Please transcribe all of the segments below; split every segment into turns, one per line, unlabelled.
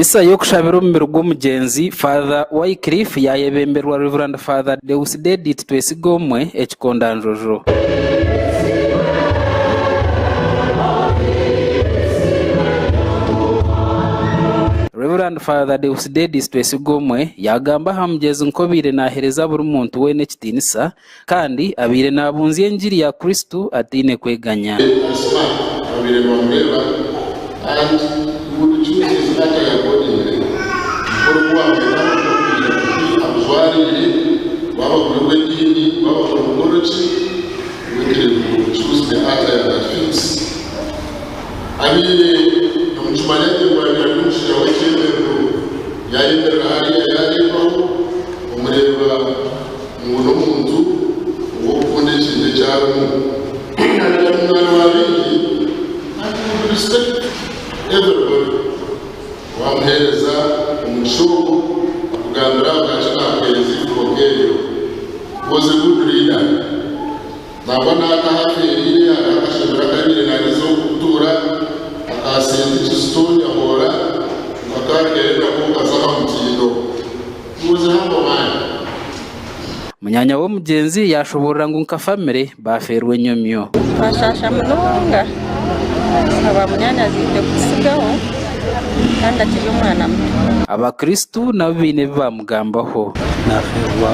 Misa y'okushabira omubiri gw'omugyenzi Father Wycliffe yaayebemberwa Rev. Father Deusdedit Twesigomwe Ekikondanjojo. Rev. Father Deusdedit Twesigomwe yaagamba aha mugyenzi nk'obaire naaheereza buri muntu weena ekitiinisa kandi abaire naabunzya engiri ya Kristo ataine kweganya.
Ari smart ababaire nibamureeba and he would choose his attire accordingly nk'oriku wamweta aha orikugira ngu akujwariire gwaba guri ogw'ediini gwaba guri mukoro ki Wycliffe would choose the attire that fits. Abaire nimukimanya gye ngu abaire ari omushaija w'ekyemerero yayemerera hariya yareebaho omureeba ngu n'omuntu ow'okukunda ekintu eki arimu. Abaire ari munywani wa baingi and he would respect everybody. Wamuheereza omugisha ogu akugambira ahabwaki naakuheereza eifuro nk'eryo. He was a good leader. Nangwa n'aha ahu afeereire hariho akashomero aku abaire naagyezaho kutuura akahaseenta ekizito nyahoora ngu akaarugayo nako kaze aha mutindo. He was a humble man.
Munyaanya w'omugyenzi yaashoboorora ngu nka famire baafeerwa enyomyo.
Twashaasha munonga ahabwa munyaanyazi-itwe kututsigaho kandi akiri omwana muto.
Abakristo nabo baine ebi baamugambaho.
Naafeerwa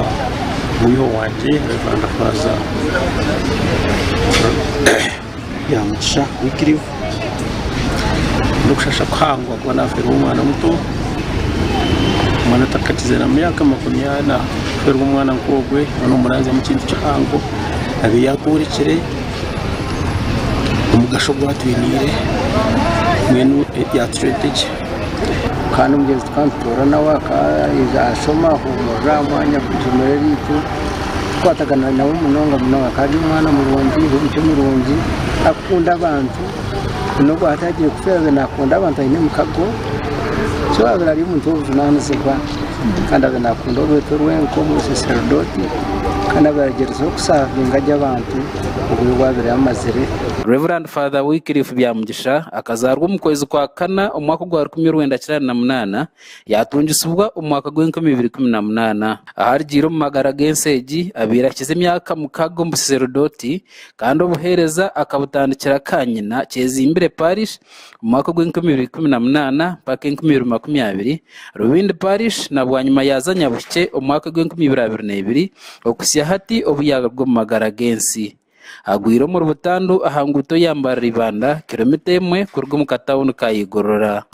mwiho wangye Rev. Faaza Byamugisha Wycliffe n'okushasha kuhango ahakuba naafeerwa omwana muto, omwana atakakize na myaka 40 kufeerwa omwana nk'ogwe noomuranzyamu ekintu kihango abe yaatworekire omugasho ogu atwiniire mbwenu yaatucwera entegye.
Kandi omugyenzi tukaba nitutuura nawe akaija ashoma ahuumurira aha mwanya gw'eishomero ryaitu, tukwatagana nawe munonga munonga. Akaba ari omwana murungi, w'emicwe mirungi, arikukunda abantu, n'obu hati agiire kufeera abaire naakunda abantu aine emikago, so abaire ari omuntu w'obujunaanizibwa kandi abaire naakunda orweto rwe nk'omusaseredooti kandi abaire agyerizeho kusaavinga gye abantu obwire obu abaire amazire.
Rev. Father Wycliffe Byamugisha akazaarwa omu kwezi kwa kana omwaka ogwa 1988, yaatungisibwa omu mwaka gw'e 2018. Ahu arigiire omu magara g'ensi egi, abaire ahikize emyaka mukaaga omu busaserodooti kandi obuheereza akabutandikira Kanyina Kyezimbire Parish omu mwaka ogw'e 2018 mpaka 2020, Rubindi Parish na bwanyima yaaza Nyabuhikye omu mwaka ogw'e 2022 okuhitsya hati obu yaaruga omu magara g'ensi. Agwire omuri butandu aha nguuto ya Mbarara Ibanda, kiromita emwe kuruga omu katawuni ka Igorora.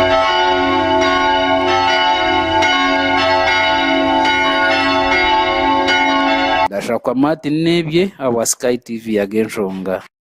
Ndashakwa Martin Nebye ahabwa Sky TV Ag'enshonga.